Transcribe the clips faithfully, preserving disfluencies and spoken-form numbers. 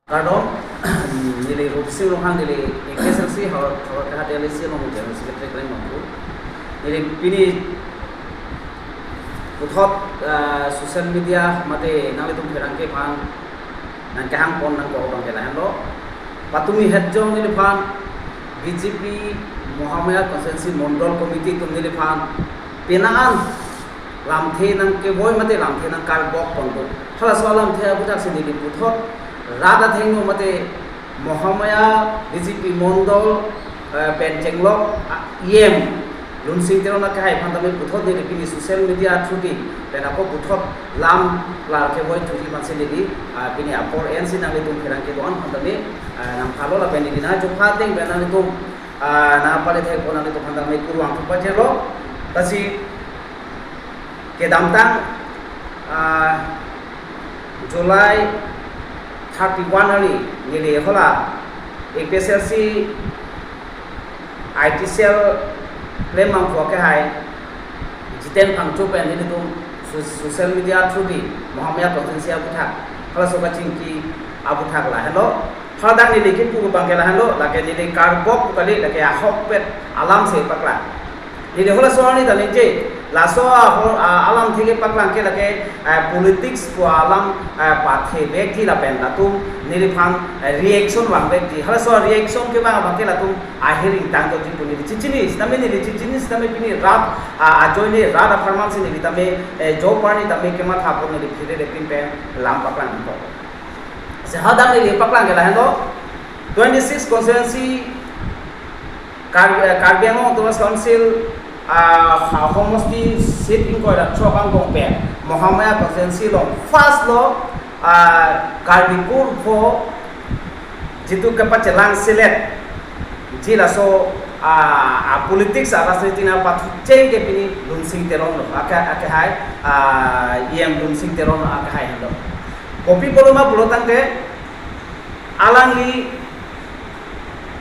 Kardom, neli Rupsing Ronghang, neli A P H L C, Howraghat, Howraghat A L A C along General Secretary klem nangpo. Neli pini puthot, ah, social media mate nanglitum pherangke aphan nangkehang pon nangkok abang ke lahenlo. Patumi hetjong neliphan B J P Mahamaya Constituency Mondol Committee atum neliphan penang an lamthe nangkevoi mate lamthe nangkarbok ponpo. Halaso alamthe aputhak si neli puthot rat athengno mate Mahamaya B J P Mondol, eh, pen chenglok, ah, E M Lunsing Teron akehai aphan tame puthot neli pini social media through di pen ako puthot lam klar kevoi through di aphan si neli, ah, pini apor en si nanglitum pherangke do-an aphan tame, ah, nangphalo lapen neli nangchopha ateng pen nanglitum, ah, nangpale thek pon nanglitum aphan tame kurvangthu pajirlo. Lasi kedamtang, ah, July thirty-one arni neli hala A P H L C I T cell klem nangpo akehai Jiten Phangcho pen nelitum so-, social media through di Mahamaya Constituency aputhak, halaso kachingki aputhak lahenlo. Hadak neli kipu abang ke lahenlo, lake neli karbok pu kali, lake ahokpet alam si paklang. Neli halaso arni ta ningje, laso ahor, a, alamthe kepaklang ke lake, eh, politics pu alam, eh, pathevekji lapen latum neliphan, eh, reaction vangvekji. Halaso reaction kevang abang ke latum ahir ingtang doji pu neli chechini, sitame neli chechini, sitame pini rat, a, ajoine rat apharman si neli tame, eh, jo parni tame kematha pon neli phire repin pen lam paklang nangkok. Si hadak neli paklang ke lahenlo, twenty-six constituency Kar-, eh, Karbi Anglong Autonomous Council, ah, ha-, homosti seat ingkoi ra throk angbong pen Mahamaya constituency along first lo, ah, Karbi kurpho jitu kepachelang selet ji laso, ah, ah, politics, ah, rajniti nangpathucheng ke pini Lunsing Teron lo, ake, akehai, ah, E M Lunsing Teron akehai henlo. Kopi pulo ma pulo tangte alangli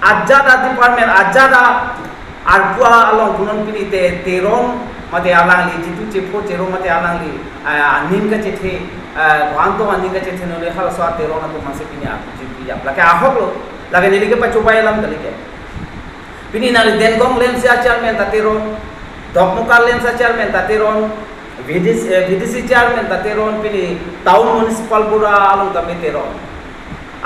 ajat a-department, ajat a-arpu along punon pini te Teron mate alangli jitu chepho chero mate alangli, ah, aning kachethe, ah, ko-an tong aning kachethe nole halaso a-Teron atum aphan si pini aku jipi ya. Lake ahok lo, lake neli kepachobei alam kali ke. Pini nangli Dengong LAMPS a-chairman ta Teron, Dokmoka LAMPS a-chairman ta Teron, V D C, eh, V D C chairman ta Teron, pini town municipal board along tame Teron.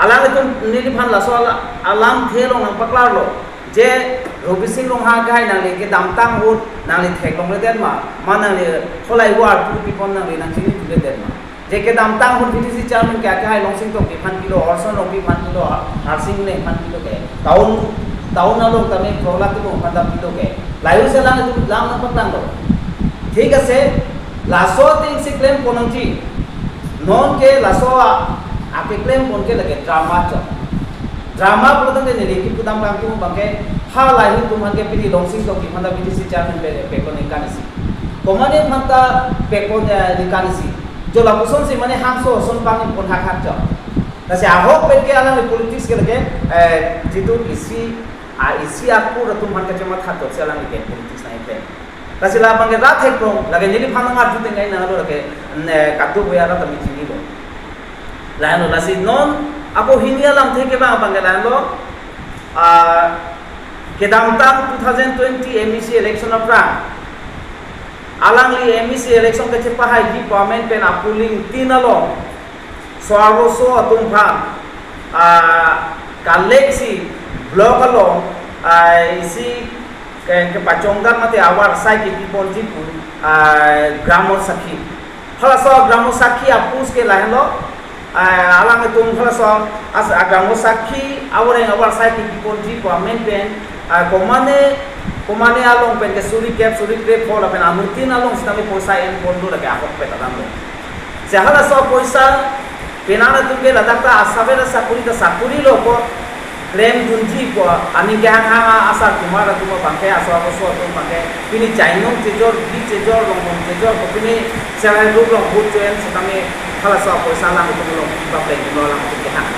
Alanglitum neliphan laso ala-, alamthe along nangpaklarlo. Je Rupsing Ronghang akehai nangli kedamtang ahut nangli theklongledet ma, ma nangli kholai war pu pipon nangli nangchinithuledet ma. Je kedamtang ahut V D C chairman ke akehai Longsing Tokbi aphan pilo, Orson Rongpi aphan pilo, Harsing Engleng aphan pilo ke. Town, town along tame Prohlad Timung aphan ta pilo ke. Lahei ahut si alanglitum lam nangpaklanglo. Thik ase, laso ateng si klem pon nangji. Non ke laso a, akeklem pon ke lake drama chot. Drama pulo tangte neli kipu damklang atum abang ke, ha lahei atum aphan ke pini Longsing Tokbi aphan ta V D C chairman pe, pekon ningkan isi. Komane aphan ta pekon, eh, ningkan isi. Jo lapuson si mane hangso ason pangin pon hak hak chot. Lasi ahokpet ke alangli politics ke lake, eh, jitu isi, a, isi akur atum aphan kachematha chot si alangli ke politics nangkeklem. Lasi labang ke rat theklong, lake neliphan nang arju tengkai nanglo lake, ne, katu boya rat tame chinilo. Lahenlo, lasi non ako hini alamthe kevang abang ke lahenlo, ah, kedamtang two thousand twenty M A C election aphrang alangli M A C election kachepahaiji pu amen pen a-polling tin along so-arloso atum aphan, ah, kalek si block along, ah, isi ke, kepachongdam mate avar asai kepiponji pu, ah, Gramo Sakhi. Halaso Gramo Sakhi a-post ke lahenlo, ah, alangtum halaso as-, ah, Gramo Sakhi avoreng avar asai kepiponji pu amen pen, ah, komane, komane along pen ke suri kep, suri krep hol lapen anuttin along sitame poisa en pon do lake ahokpet alam lo. Si halaso poisa penang atum ke ladak ta asaver asakuri ta sakuri lo ko klemdunji ko aning kehanghang asar kumar atum abang ke aso aso atum abang ke pini chainong chejor, bi chejor, longhong chejor ko pini self help group along vote cho-en sitame halaso poisa alanglitum along ba pleng lo alanglitum kehang.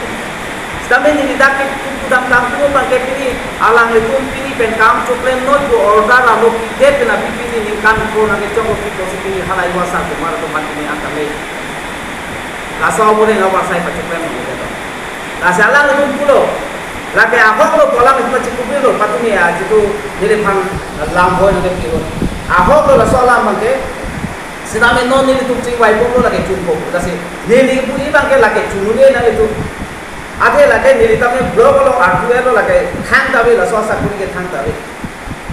Sitame neli dak ke kudam tang atum abang ke pini alanglitum pini pen kam choklem noi pu order alo pidet pen abi pini ningkan ko nangkechok lo pi ko si pini halahei asar kumar atum aphan pini angkame laso avoreng avar asai pachoklem nangji to. Lasi alanglitum pulo, lake ahok lo pu alanglitum chikupirlo, patumi ajitu neliphan lam hoi nangkepilo. Ahok lo laso alam abangke, sitame non nelitum chingvaibomlo lake chunpo. Lasi neli pu abangke lake chunune nanglitum. Athe lake neli tame block along artu elo lake thangta ave, laso asakuri ke thangta ave.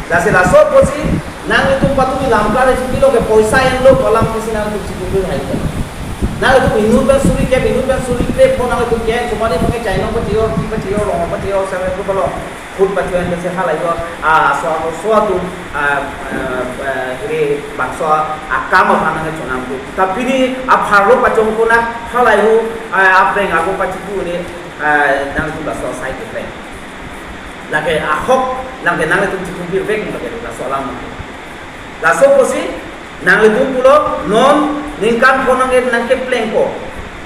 Lasi laso apotsi nanglitum patumi lam klar chipilo ke poisa enlo pu alam pusi nanglitum chikupir hai. Nanglitum inut pen suri kep, inut pen suri krep pho nanglitum ke, chomani pake chainong pachiyor, pi pachiyor, rong pachiyor, seven group along. Food pachiyor pensi halai yo, ah, so, so atum, ah, ah, ah, hiri bangso akam aphan nangchonampo. Ta pini apharlo pachongkona halai hu, ah, apreng ako pachipu ne, ah, nangtum laso asai kepleng. Lake ahok, lake nanglitum chikupirvek lake laso alam. Laso apotsi nanglitum pulo non ningkan pho nangke nangkeplengpo.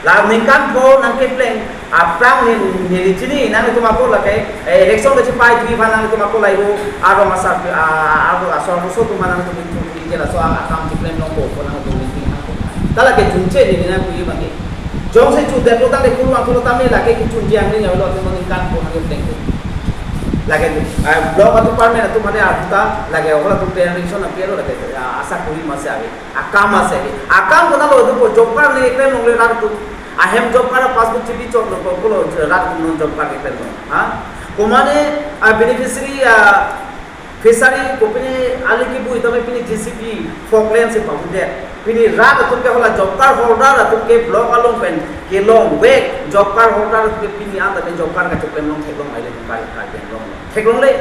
La ningkan pho nangkepleng aphrang ni neli chini nanglitum ako lake, eh, election kechepai thui aphan nanglitum ako laihu arong asar, ah, arong asar so atum aphan nanglitum itu ke laso akam chipleng longpo, ko nanglitum meeting hangko. Ta lake chunche neli nangpu abangke. Jongsi chundet lo tangte kurvangthu lo tame lake kechunche angni nyawi lo atum ningkan pho nangkeplengpo. Lake, ah, block atum department atum mane aduta lake ahok atum pen election aphi lo lake, ah, asakuri masi ave. Akam masi ave. Akam konatlo adupo job card ne eklem longle rat atum. Ahem job card passbook chipi chot lo ko pulo rat atum non job card eklem lo. Ha? Komane, ah, beneficiary, ah, fishery kopine ali kebu tame pini J C B Falkland si pahudet. Pini rat atum ke hala job card holder atum ke block along pen kelongvek job card holder atum ke pini anta pen job card kacheklem long theklong aile kar kar pen long theklongle.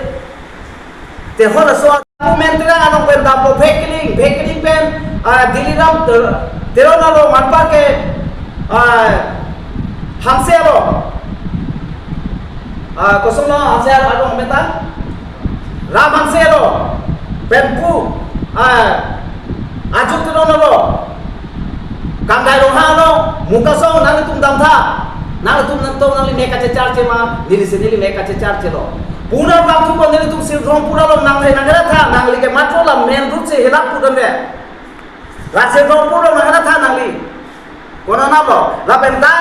Te halaso argument terang along pen dampo bhekling, bhekling pen, ah, Dilirong Ter-, Teron along anpar ke, ah, Hanse along. Ah, kosonlo Hanse along meta? Ram Hanse along. Pen pu, ah, Ajut Teron along. Kangdai Ronghang along, Mukasong nanglitum damtha. Nanglitum nangtong nangli mek kachecharche ma, neli si neli mek kachecharche lo. Puna bangthu ko nelitum Sirjongpur along nangthai nangketha, nangli ke matro la main road si helak pudam de. La Sirjongpur along nangketha nangli. Konatlo, lapen ta,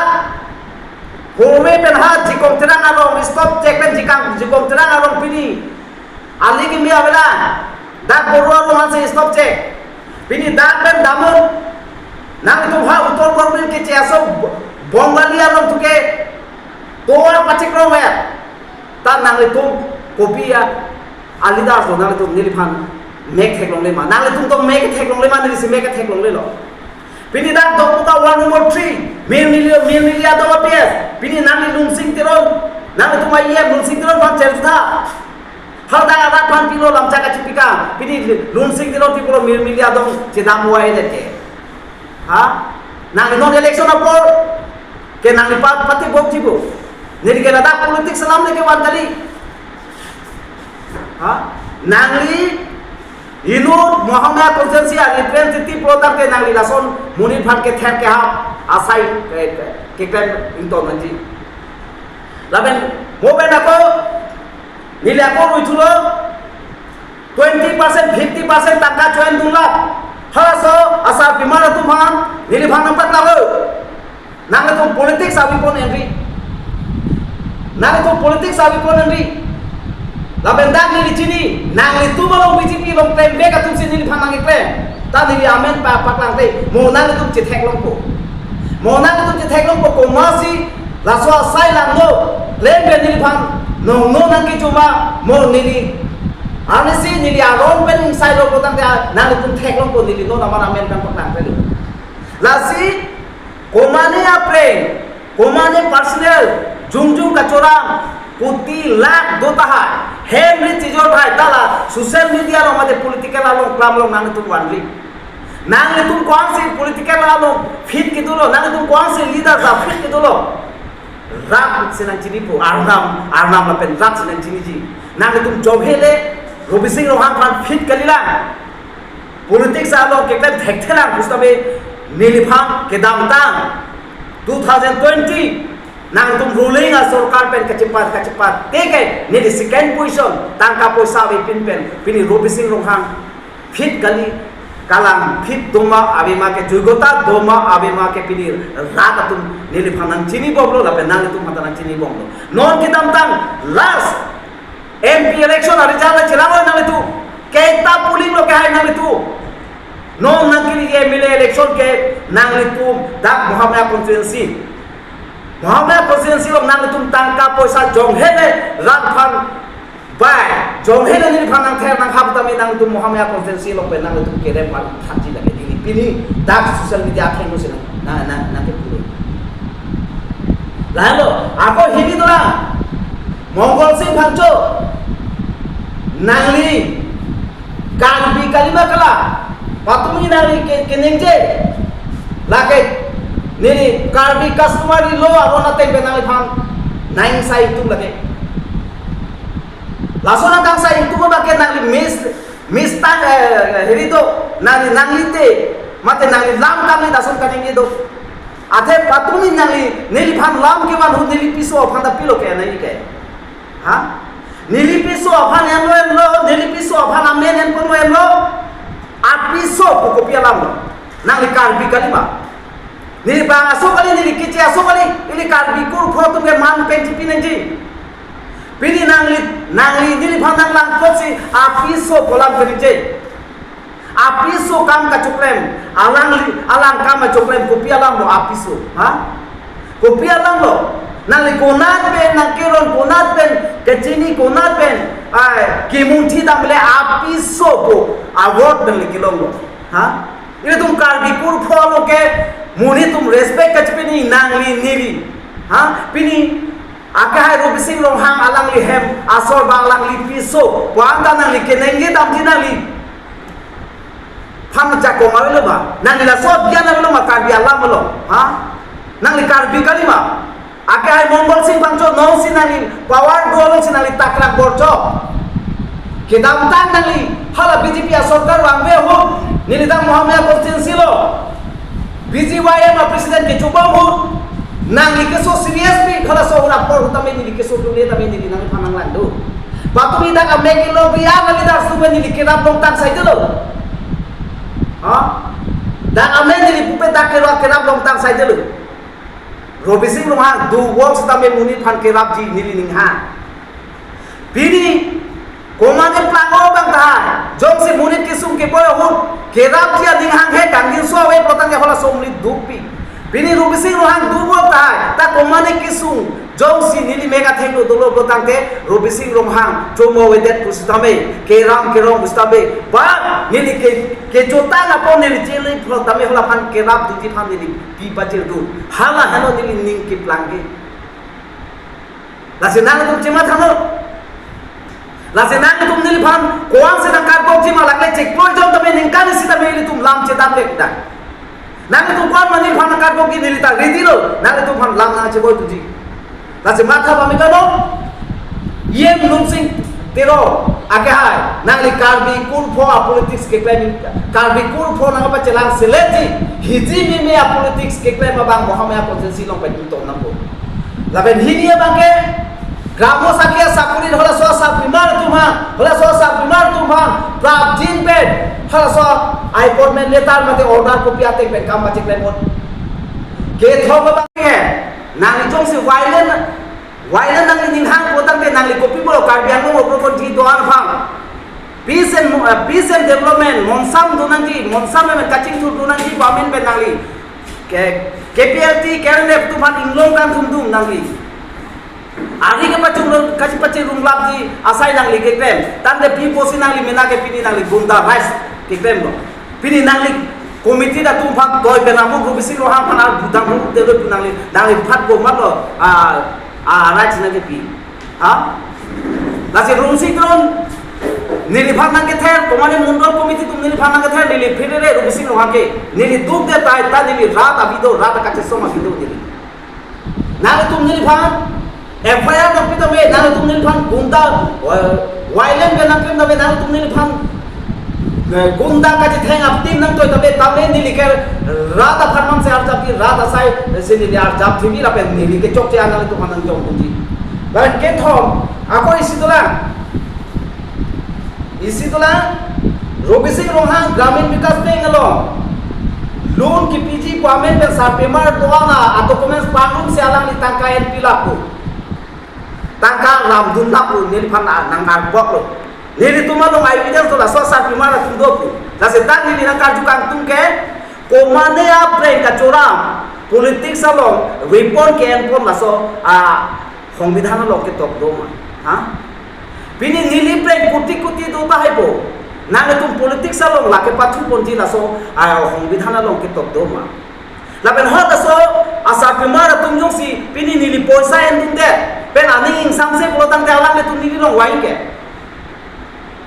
Howe pen ha Jikong Terang along, stop check pen Jikang, Jikong Terang along pini. Ali kimi avela, dak Boruwa along si stop check. Pini dak pen damun, nangtum ha Uttar Borbil ke cheso Bongali along tuke, tovar pachikrong ya. Ta nanglitum kopi ya, alidas lo nanglitum neliphan mek theklongle ma. Nanglitum to mek theklongle ma, neli si mek theklongle lo. Pini dak Dokmoka ward number three, Mirmili, Mirmili adong a P S. Pini nangli Lunsing Teron, nanglitum a E M Lunsing Teron aphan chertha. Hal dak adak aphan pilo lamchak kachipika. Pini Lunsing Teron pi pulo Mirmili adong chedam wai det ke. Ha? Nangli non election apor ke nangli pa-, party bok jibo. Neli ke ladak politics alam le kevan kali. Ha? Nangli inut Mahama constituency a representative pulo tangte nangli lason monit aphan kether kehap asai ke, ke, keklem ington nangji. Lapen mo pen ako neli ako ruithulo twenty percent, fifty percent tangka choin dun lak. Halaso asar pimar atum aphan neliphan nangpaklanglo. Nanglitum politics avi pon enri. Nanglitum politics avi pon enri. Lapen dak neli chini, nanglitum along B J P along klemvek atum si neliphan nangkeklem. Ta neli amen pa paklangte, mo nanglitum chetheklongpo. Mo nanglitum chetheklongpo, komatsi laso asai langno klem pen neliphan nongno nangkejuma, mo neli arnisi neli aron pen ingsailo putangte nanglitum theklongpo, neli non aman amen pen paklangte lo. Lasi komane apreng, komane personal, jongjong kachorang, koti lakh do tahai, hem ri chijor tahai, ta la social media along mate political along klam along nanglitum vanri. Nanglitum ko-ansi political along fit kedo lo, nanglitum ko-ansi leader ta fit kedo lo. Rat si nangchinipo, Arnam, Arnam lapen rat si nangchiniji. Nanglitum jonghe le, Robising Ronghang aphan fit kalilang. Politics along keklem thekthelang pusitame neliphan kedamtang two thousand twenty nangtum ruling asorkar pen kachepat kachepat teke neli second position tangka poisa avepin pen pini Robising Ronghang fit kali, Kalang phit doma avema ke, joigota doma avema ke pini rat atum neliphan nangchinibomlo, lapen nanglitum aphan ta nangchinibomlo. Non kedamtang last M P election a-result chelang-oi nanglitum. Kaita polling lo kehai nanglitum. Non nangkiri M L A election ke nanglitum dak Mahamaya constituency. Mahamaya constituency along nanglitum tangka poisa jonghele rat aphan bai, jonghele neliphan nangther nanghap tame nanglitum Mahamaya constituency along pen nanglitum kerem aphan thanji lake, pini pini dak social media athengno si nang, nang, nang, nangkepuro. Lahenlo, ako hini dolang, Mongol Sing Phangcho, nangli Karbi kalima kala, patumi nangli ke, keningje, lake neli Karbi customary law aron ateng pen nangliphan nang-ingsa ingtung lake. Lason akangsai ingtung abang ke nangli mis, mistang, eh, heri do, nangli, nangli te, mate nangli lam kami dason kaningje do. Athe patumi nangli, neliphan lam kevan ahut neli piso aphan ta pilo ke nangli ke. Ha? Neli piso aphan enlo enlo, neli piso aphan amen enponlo enlo. Apiso pu kopi alam lo? Nangli Karbi kalima. Neli bang aso kali, neli keche aso kali, ili Karbi kurpho atum ke man pen chipi nangji. Pini nangli, nangli neliphan nanglang apotsi apiso pu alam keningje. Apiso kam kachoklem, alangli, alang kam kachoklem kopi alam lo apiso, ha? Kopi alam lo? Nangli konat pen nangkeron, konat pen kechini, konat pen, ai, kemunthi dam le apiso pu award nangli kelong lo, ha? Ilitum Karbi kurpho lo ke monit atum respect kachepini nangli neli, ha? Pini akehai Robising Ronghang alangli hem asor bang alangli piso pu anta nangli keningje damji, nangli phan jakong avelo ma? Nangli laso abyan avelo ma Karbi alam along, ha? Nangli Karbi kalima. Akehai Mongol Sing Phangcho, nonsi nangli power do alongsi nangli takrak borcho. Kedamtang nangli hala B J P asorkar vangve ahut, neli dak Mahamaya constituency lo B G Y M a-president kechobom ahut, nangli keso serious pi, halaso ahut apor ahut tame neli keso dole tame neli nangphan nanglang do. Patumi dak amek kilo biar nangli dak sume neli kerap longtang saidelo. Ha? Dak amek neli pupe dak kerap, kerap longtang saidelo. Robising Ronghang do work sitame monit aphan kerapji neli ninghang. Pini komatne plang-o abang tahai, jongsi monit kesung keboi ahut kerapji aning hanghe kangjinso ave pulo tangte halaso monit dukpi. Pini Robising Ronghang do work tahai, ta komatne kesung, jongsi neli mek athengno dolo pulo tangte Robising Ronghang chomo avedet pusitame, keram kerong pusitame, ba neli ke, kejotang apot neli chele pulo tame halaphan kerap duty aphan neli pi pachir do. Hala heno neli ning keplangke. Lasi nangtum chematha non. Lasi nangtum neliphan ko-an si nangkarbokji ma, lakle cheklo jom tame ningkan isi tame ilitum lam chedam lek dak. Nangtum ko-an ma neliphan nangkarbokji, neli ta ready lo, nangtum aphan lam nangcheboi tuji. Lasi matha pame kano, E M Lunsing Teron akehai, nangli Karbi kurpho a-politics keklem, Karbi kurpho nangpachelang seletji, hiji meme a-politics keklem abang Mahamaya constituency along pen ingtong nangpo. Lapen hini abang ke, Gramo Sakhi asakuri halaso asarpimar atum aphan, halaso asarpimar atum aphan prapjin pen, halaso appointment letter mate order copy ateng pen kam pacheklem non. Kethom abang ke, nangli jongsi violent, violent nangli ninghang pulo tangte nangli kopi pulo Karbi Anglong oprokonji do-an aphan. Peace and, uh, peace and development, monsam do nangji, monsam pen kachingthur do nangji pu amen pen nangli ke, K P L T, K R L F atum aphan inglong kangthum dum nangli. Ari kepachung, kachi pachirung lapji asai nangli keklem. Tangte pi pusi nangli mena ke pini nangli gunda rice keklem lo. Pini nangli committee atum aphan toi pen amuk Robising Ronghang aphan ar budang ru telo pu nangli, nangli phat ko matlo, a, a, rice nangkepi. Ha? Lasi Lunsing Teron neliphan nangkether, komatne mondol committee atum neliphan nangkether, neli pherere Robising Ronghang ke. Neli dukde tahai ta neli rat avi do, rat kachesong avi do neli. Nangtum neliphan F I R nangpi tame, nangtum neliphan gunda, eh, violent pen nangklem tame, nangtum neliphan, eh, gunda kachetheng aptim nangtoi tame, tame neli ke rat aphan man si arjapji, rat asai si neli arjap thimi lapen neli kechokche an nangtum aphan nangjong dunji. Lapen kethom, ako isi dolang. Isi dolang, Robising Ronghang Gramin Vikas Bank along loan kipiji pu amen pen sarpimar doan a documents pangrum si alangli tangka en pilak pu. Tangka lamdun lap pu neliphan nang arbok lo. Nelitum along evidence do, laso sarpimar atum do pu. Lasi ta neli nangkarju kangtung ke, komane apreng kachoram politics along weapon ke-enpon laso a songbidhan along ketok do ma? Ha? Pini neli preng kuti kuti do tahai po. Nanglitum politics along lake pathu ponji laso a songbidhan along ketok do ma? Lapen hot laso asarpimar atum jongsi pini neli poisa endundet pen aning ingsamse pulo tangte alanglitum neli along wai ke.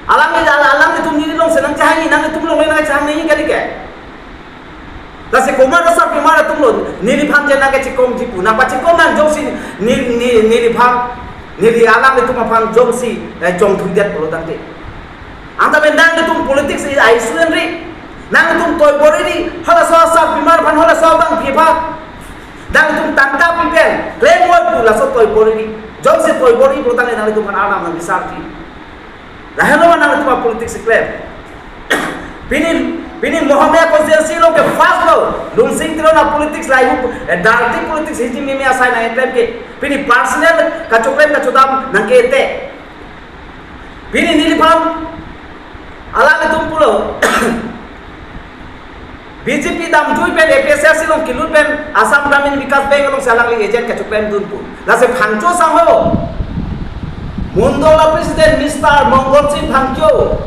Alangli, alanglitum neli along si nangchehangji, nanglitum along le nangchehang nangji kali ke. Lasi komat asarpimar atum lo neliphan je nangkechikomji pu, nangpachikom nang jongsi ne, ne, neliphan, neli alanglitum aphan jongsi eh, chongthuidet pulo tangte. Anta pen nanglitum politics i ai sulen ri. Nanglitum toibor ri. Halaso asarpimar aphan, halaso abangpi aphan. Nanglitum tangka pi pen klem wal pu laso toibor ri. Jongsi toibor ri pulo tangte nanglitum aphan arnam nang bisarji. Lahelo ma nanglitum a politics klem. Pini, pini Mohamaya constituency along ke first lo. Lunsing Teron a politics lahai hu, eh, dirty politics hiji mimi asai nangklem ke. Pini personal kachoklem kachodam nangke-ete. Pini neliphan alanglitum pulo B J P damjui pen A P H L C along kelut pen Assam Gramin Vikas Bank along si alangli agent kachoklem dun pu. Lasi Phangcho sangho, Mondol a president Mister Mongol Sing Phangcho,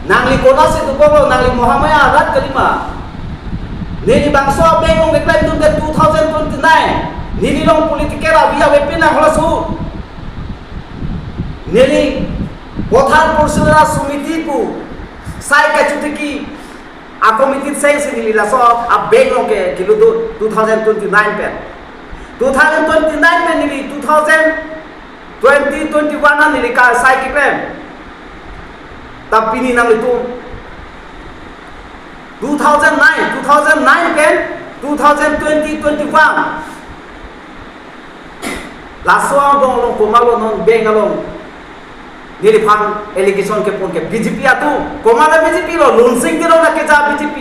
nangli konatsi dokoklo, nangli Mohamaya arat kalima? Neli bangso a bank along keklem dundet two thousand twenty-nine. Neli along political avi avepin nang halaso. Neli Pathar Purusara Samiti pu sai kachotiki a committee seng si neli laso a bank along ke kelut do two thousand twenty-nine pen. Two thousand twenty-nine pen neli two thousand twenty twenty-one a neli ka sai keklem. Ta pini nanglitum two thousand nine, two thousand nine pen two thousand twenty twenty-one. Laso angbong along komatlo non bank along neliphan allegation kepon ke? B J P atum. Komat a B J P lo? Lunsing Teron akeja B J P.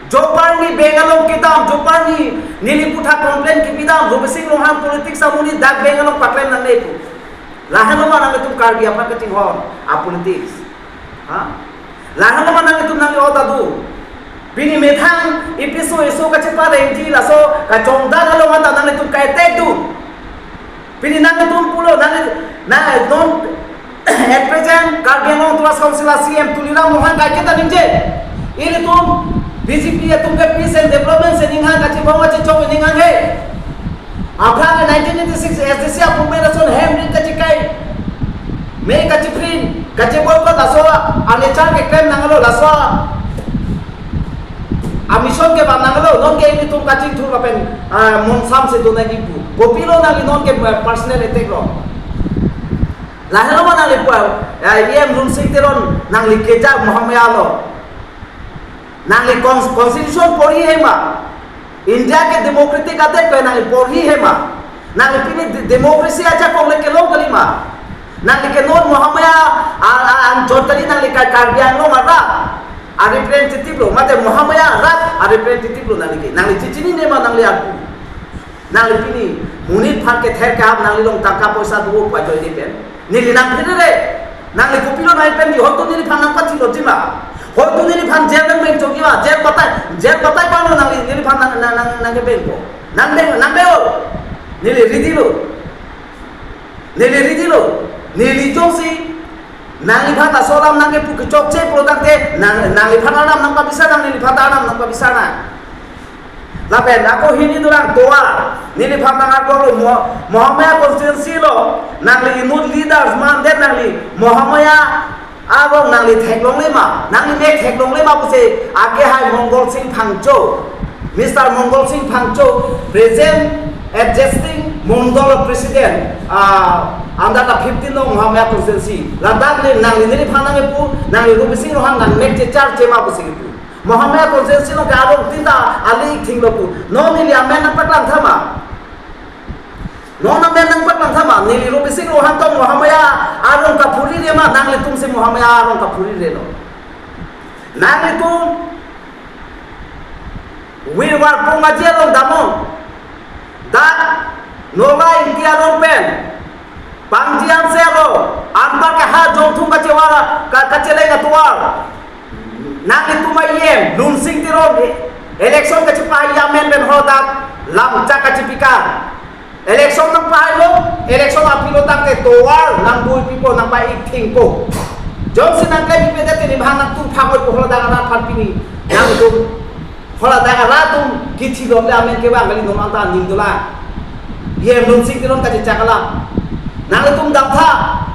Joparni bank along kedam, joparni neli puthot complaint kepidam, Robising Ronghang politics amonit dak bank along paklem nangne pu. Lahelo ma nanglitum Karbi aphan kachinghon a politics? Ha? Lahelo ma nanglitum nang-ota do? Pini methang episo eso kacheparengji laso kachongdak along anta nanglitum ka-attack do. Pini nanglitum pulo, nang, nang, non, at present Karbi Anglong Autonomous Council a C E M Tuliram Ronghang kaiketa ningje. Ilitum B J P atum ke peace and development si ninghang kachibong kachechok ninghang he. Aphrang nineteen eighty-six S D C apun pen ason hem rit kachikai, me kachiprin, kachiboycott laso a-nature keklem nanglo, laso a-mission kevang nanglo, non ke ilitum kachingthur lapen, ah, monsam si donai kipu. Kopilo nangli non ke, ah, personal attack lo? Lahelo ma nangli pu, ah, E M Lunsing Teron nangli keja Mohamaya lo? Nangli cons-, constitution porhi he ma? India ke democratic adet pen nangli porhi he ma? Nangli pini de-, democracy ajakong le kelong kalima? Nangli ke non Mohamaya a, a, anchot kali, nangli ke Karbi Anglong arat a representative lo, mate Mohamaya arat a representative lo nangli ke? Nangli chechinine ma nangli arpu? Nangli pini monit aphan kether kehap nangli along tangka poisa do pu ajoine pen neli nangphere re. Nangli kopilo nangphenji? Hoito neliphan nangpathilotji ma? Hoito neliphan jail nangpengchokji ma? Jail batai, jail batai pano nangli, neliphan nang, nang, nang, nangkepengpo? Nangpeng, nangpeng-o. Neli ready lo. Neli ready lo. Neli jongsi nangliphan laso alam nangkepu kechokche pulo tangte, nang, nangliphan alam nangpabisar nang, neliphan ta alam nangpabisar nang. Lapen ako hini dorang tovar, neliphan nang-arlong lo, Mo-, Mohamaya constituency lo, nangli inut leaders mandet, nangli Mohamaya along nangli theklongle ma, nangli mek theklongle ma pusi akehai Mongol Sing Phangcho, Mister Mongol Sing Phangcho, present existing Mondol President, ah, under the fifteen along Mohamaya constituency. Ladak ne nangli neliphan nangkepu, nangli Robising Ronghang nangmek checharche ma pusi kepu. Mohamaya constituency along ke arong tin ta ali thing lo pu. Non neli amen nangpaklang tha ma? Non amen nangpaklang Thama neli Robising Ronghang tong Mahamaya arong kaphurirema, nanglitum si Mahamaya arong kaphurirelo. Nanglitum wirwar pung aji along damnon. Dak Nola Ingti arong pen Pangji Hanse arong, anparke ha Jongthung kachewara, ka-, kacheleng atovar. Nanglitum a-E M Lunsing Teron election kachepa amen pen hodak lamchak kachepikar. Election nangpahailo, election aphi lo tangte tovar nangbuipipo, nangpa-ik thengpo. Jongsi nangklempipedet te neli bang nangtum phangoi po, hodak arat aphan pini nangtum, hodak arat atum kithi lotle amen kevang kali, non anta aning dolang. E M Lunsing Teron kachechak alam. Nanglitum damtha.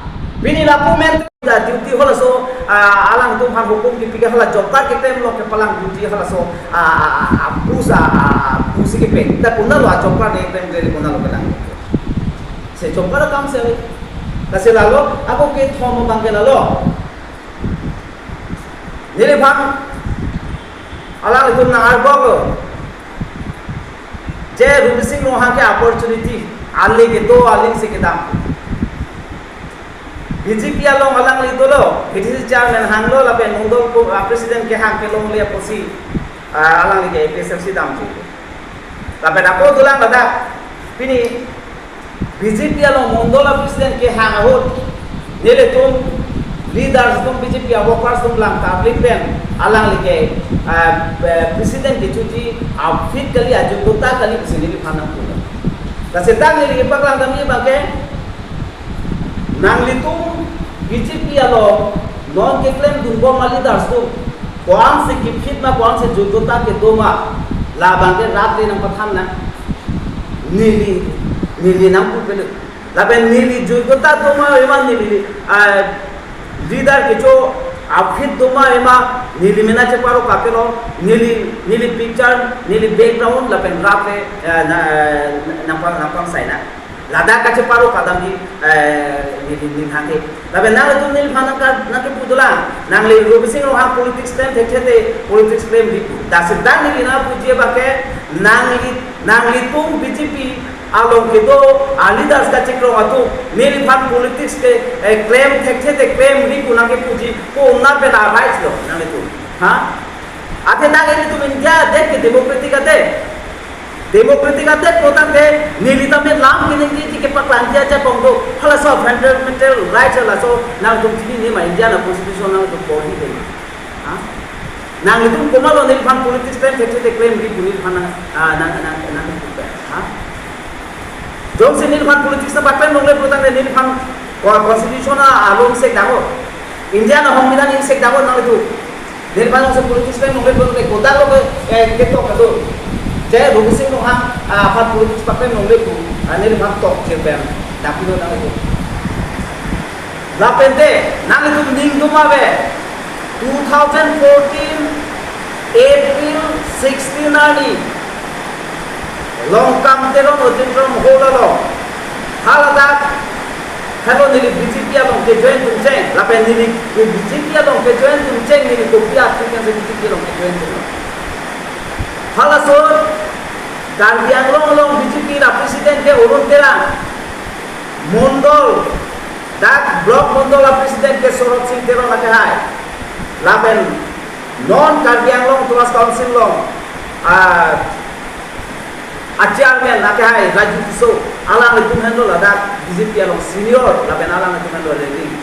Pini lapu men da duty halaso, ah, alangtum aphan hukum kipi ke hala job card keklem lo kepalang duty halaso, ah, ah, ah, ah, pusa, ah, ah, pusi kepe. Ta konatlo a job card keklem ke konatlo kelang. Se job card akam se. Lasi lalo, ako kethom abang ke lalo. Neliphan alanglitum nang-arbok lo. Je Robising Ronghang ke opportunity, aling kedo, aling si kedam. B J P along alangli dolo, B J P chairman hanglo, lapen mondol ko, ah, president kehang kelongle apotsi, ah, alangli ke A P H L C damji. Lapen ako dolang ladak, pini B J P along mondol a-president kehang ahut, nelitum leaders atum, B J P a-workers atum lang tablik pen alangli ke, ah, eh, president kechoji a-fit kali, ajoyta kali pusi neliphan nangpulo. Lasi ta neli kepaklang damji abang ke, nanglitum B J P along non keklemdunbom a-leaders atum ko-ansi ke-fit ma, ko-ansi joyta kedo ma, labang ke rat le nangpathan nang. Neli, neli nangpu pele. Lapen neli joyta do ma ave ma, neli, ah, leader kecho a-fit do ma ave ma, neli mena cheparo kapelo, neli, neli picture, neli background, lapen rat le, eh, na, eh, nangpang, nangpangsai nang. Ladak kacheparo kadam di, eh, neli, neli hangke. Lapen nanglitum neliphan nangka, nangkepu dolang. Nangli Robising Ronghang politics klem thekthe te politics klemri pu. Lasi ta neli nangpuji abang ke, nangli, nanglitum B J P along kedo a-leaders kachekrong atum neliphan politics ke, eh, klem thekthe te klemri pu nangkepuji, konat pen a-rights lo nanglitum? Ha? Athe dak ilitum India adet ke democratic adet. Democratic adet putangte neli tame lam keningjeji kepaklangji ajakong do. Halaso fundamental rights halaso nangtum chinine ma, India a-constitution nangtum porhi ke. Ha? Nanglitum komatlo neliphan politics klem thekthe te klemri pu neliphan nang, ah, nang, nang, nang, ha? Jongsi neliphan politics nangpaklem longle putangte neliphan ko-, constitution a-, along sek damo. India a-hombidan sek damo nanglitum. Neliphan jongsi politics klem longle putangte kodak lo ke, eh, ketok kedo. Je Robising Ronghang, ah, aphan politics paklem longle pu, ah, neliphan tok chirpem. Dapilo nanglitum. Lapen te, nanglitum ningdum ave, two thousand fourteen April sixteen arni, Longkam Teron Auditorium Hall along, haladak, helo neli B J P along kejoin dun cheng, lapen neli B J P along kejoin dun cheng, neli kopi atum kan se B J P along kejoin dun. Halaso, Karbi Anglong along B J P a-president ke Arun Terang, mondol, dak block mondol a-president ke Sorot Sing Teron akehai. Lapen non Karbi Anglong Autonomous Council along, ah, a-chairman akehai Raju Tisso, alanglitum henlo ladak B J P along senior, lapen alanglitum henlo leading.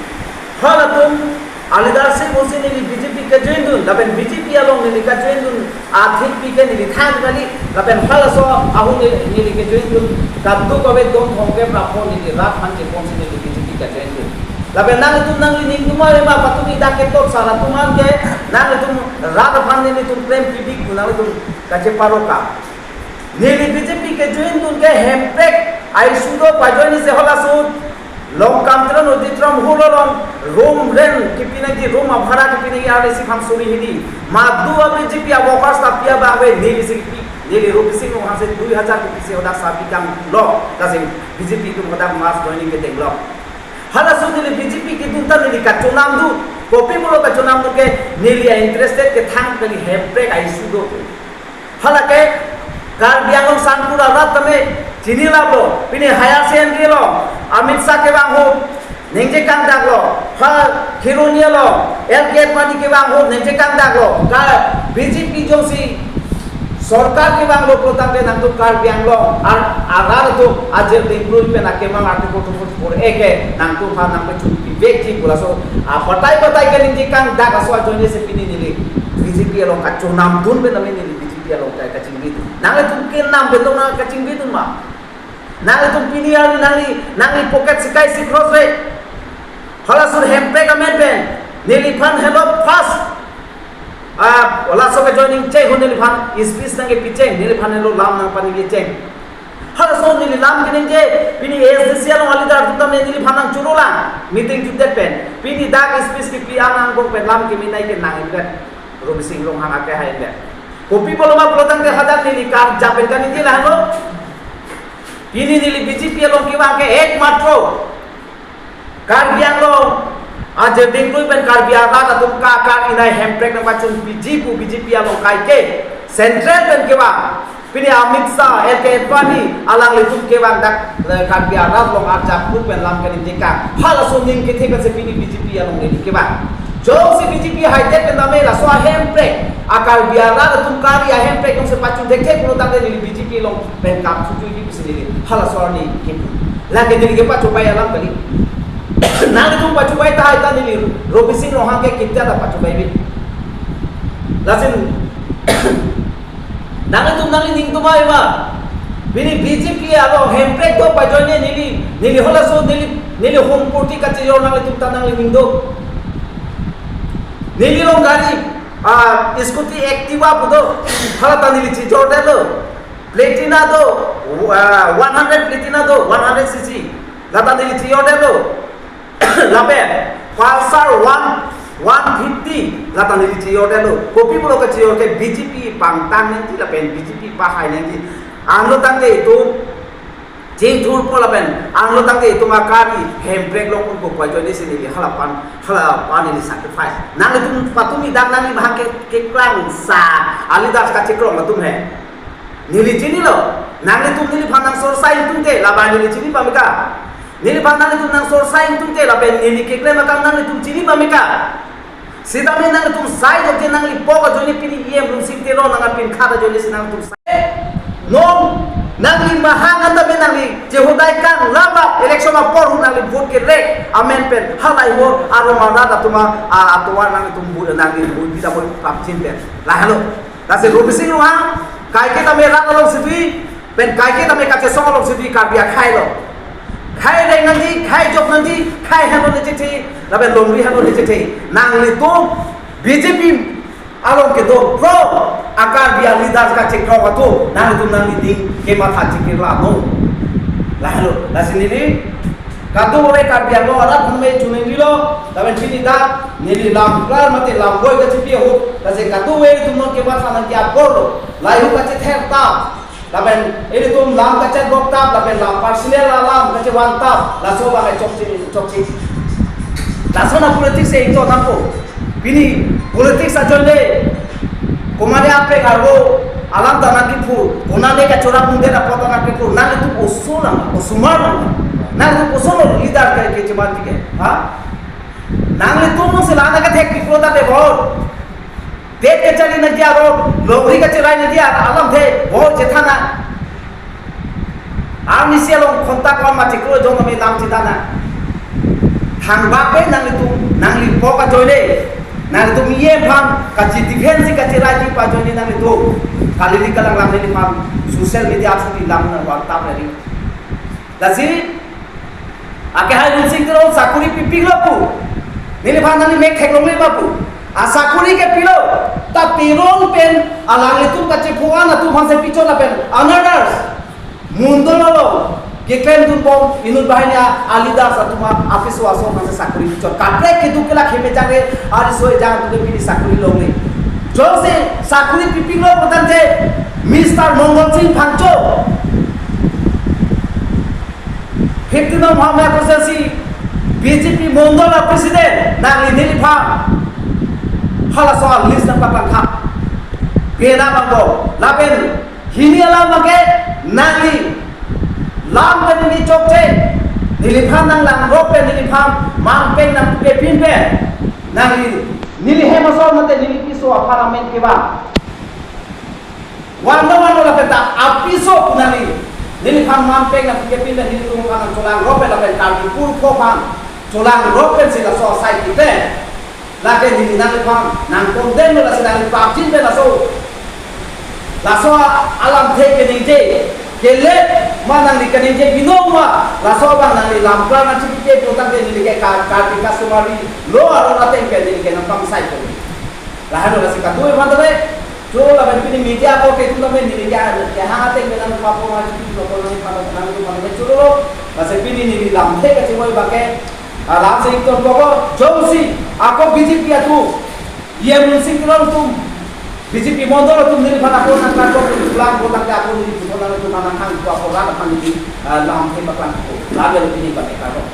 Halatum a-leadership pusi neli B J P kejoin dun, lapen B J P along neli kejoin dun athengpi ke neli than kali, lapen halaso ahut neli, neli kejoin dun, kadokave don thomkep ra pho neli rat aphan cheponsi neli B J P kejoin dun. Lapen nanglitum nangli ningdum ave ma, patumi dak ketok sar atum an ke, nanglitum rat aphan nelitum klem pibik pu nanglitum kacheparo ka. Neli B J P kejoin dun ke hemprek a-issue do, pajoin isi halaso Longkam Teron Auditorium Hall along room rent kepi nangji, room abhara kepi nangji arnisi phan suri hini. Madu a-B J P a-workers ta pi abang ave, neli si kepi, neli Robising Ronghang si dui hajar kepisi hodak sabi kanglo, lasi B J P atum hodak mass joining kedenglo. Halaso neli B J P kedun ta neli kachonam dun, kopi pulo kachonam dun ke, neli a-interested kethang kali, hemprek a-issue do. Halake Karbi Anglong Sangkur arat tame chinilaplo, pini higher secondary along Amit Shah kevang ahut ningje kangdaklo, ha Kheroni along L K Advani kevang ahut ningje kangdaklo, ka B J P jongsi sorkar kevanglo pulotangte nangtum Karbi Anglong ar arat atum ajir dingklui pen akemang Article two forty-four A ke nangtum aphan nangpachun pivekji pu laso abatai batai ke ningje kangdak aso ajoine si pini neli B J P along kachonamdun pen nami neli B J P along kai kachingvitun. Nanglitum kenam pen dong nang kachingvitun ma? Nanglitum pini arni nangli, nangli pocket sikai si cross re. Halaso hemprek amen pen neliphan helo first. Ah, halaso ke joining cheng ho neliphan speech nangkepi cheng, neliphan helo lam nangpaningje cheng. Halaso neli lam keningje, pini A S D C along a-leader atum tame neliphan nangchoro lang, meeting jutdet pen. Pini dak speech kepi anang bong pen lam kemenei ke nang indet. Robising Ronghang ake hai indet. Kopi pulo ma pulotangte hadak neli karjap pen kaningje lahenlo. Pini neli B J P along kevang ke ekmatro Karbi Anglong ajir dingklui pen Karbi arat atum ka ka inai hemprek nangpachun piji pu B J P along kaike central pen kevang. Pini Amit Shah, L K Advani, alanglitum kevang dak, eh, Karbi arat along arjap pu pen lam kaningje kang. Halaso aning kethe pensi pini B J P along neli kevang. Jongsi B J P haidet pen tame laso ahemprek, a Karbi arat atum kari ahemprek jongsi pachun thekthe pulotangte neli B J P along pen kam thujuiji pusi neli halaso arni kipu. Lake neli kepachobei alam kali. Nanglitum pachobei tahai ta neli Robising Ronghang ke kita ta pachobei bi. Lasi nanglitum nangli ning tumai ma. Pini B J P along hemprek do pajoine neli, neli halaso neli, neli home party kachejor nanglitum ta nangli ning do. Neli along gari, ah, scooty Activa pu do, hala ta neli chejordetlo. Platina do, ah, one hundred Platina do, one hundred C C. Lata neli chejordetlo. Lapen Pulsar one, one fifty, lata neli chejordetlo. Kopi pulo kachejor ke B J P pangtang nangji lapen B J P pahai nangji. Anlo tangte itum chingthurpo lapen anlo tangte itum akari hemprek along un-e pu pajoine si neli halapan, halapan neli sacrifice. Nanglitum patumi dak nangli bahang ke, keklangsa a-leader kachekrong atum he. Neli chinilo, nanglitum neliphan nangsorsa ingtungte, labang neli chini pameka. Neliphan nanglitum nangsorsa ingtungte, lapen neli keklem akam nanglitum chini pameka. Sitame nanglitum sai jokje nangli pok ajoine pini E M Lunsing Teron nangpinkhat ajoine si nanglitum sai. Non, nangli mahang anta me nangli, chehodai kang laba, election apor hu nangli vote kerek, amen pen, halai ho, arum arat atum a, a, atovar nanglitum bu, nangli bu, bida bu, prapchin pen. Lahelo. Lasi Robising Ronghang, kaike tame rat along situi, pen kaike tame kachesong along situi Karbi akhai lo. Khai reng nangji, khai jok nangji, khai heno ne chethe, lapen longri heno ne chethe. Nanglitum B J P along kedo pro a Karbi a-leader kachekrong atum, nanglitum nangli ding kematha chikir la no. Lahelo, lasi neli, kadokave Karbi Anglong arat aphan me chuning rilo, lapen chini dak, neli lam klar mate lam boi kachipi ahut, lasi kadokave itum non kematha nangji apor lo, lahei hu kachether ta, lapen ilitum lam kachetbok ta, lapen lam personal alam kachevan ta, laso abang chokche, chokche. Laso na politics e ito nangpo. Pini politics ajoine, komane apek arvo alam ta nangkipu, konane kachora mungden apot ta nangkipu, nanglitum oso lang, osomar lang, nanglitum oso lo leader ke, kecheman tike, ha? Nanglitum si la nangkethek pipo ta de bor. Tet kachari nangji aro, longri kacherai nangji aro, alamthe, bor chethana. Arnisi along khontak lam mati kro jong kami lam chedana. Thangbak pen nanglitum, nangli pok ajoine, nanglitum E M aphan, kachi defense kacheraiji pu ajoine nanglitum. Kali di kalang lam neliphan, social media through di lam nang WhatsApp lagi. Lasi, akehai Lunsing Teron sakuri pipiklo pu. Neliphan nangli mek theklongle ma pu. Asakuri ke pilo. Ta Teron pen alanglitum kachephoan atum aphan si pichot lapen another mondol along keklem dunbom inut banghini a-leaders atum apiso aso aphan si sakuri pichot. Kaprek keduk kelak hemejang re ariso ejang atum ke pini sakuri longle. Jongsi sakuri pipiklo putangte Mister Mongol Sing Phangcho, fifty number Hamya constituency B J P mondol a-president, nangli neliphan halaso a-list nangpaklangkha. Pena bangko, lapen hini alam abangke nangli lam ke neli chokche, ne Neliphan nanglangrok pen, neliphan mampeng nangkepin pen, nangli, neli hem asor mate neli piso aphan amen kevang. Vanlo vanlo lapen ta apiso pu nangli, neliphan mampeng nangkepin pen nelitum aphan nangcholangrok pen lapen Karbi Purkho aphan cholangrok pensi laso asai keklem. Lake neli nangliphan nangkondemlo, lasi nangli prapjin pen laso, laso alamthe keningje, kelet ma nangli keningje binong ma, laso abang nangli lamplang nangchipite putangte neli ke Ka-, Karbi customary law along ateng ke neli ke nangpamsai ko. Lahenlo lasi kadokave aphan tame, cho lapen pini media ako ke itum tame neli ke, kehang ateng ke nangpapo nangchipi lo ko nangpano nangpano cholo. Lasi pini neli lamthe kachevoi abang ke, alam si itum koko, jongsi ako B J P atum, E M Lunsing Teron atum, B J P mondol atum neliphan ako nangklarok, nangklarok tangte ako neli puson nangtum nanghang ko ako rat aphan neli, ah, lamthe paklang ko. Lam ya pini abang ke klarok.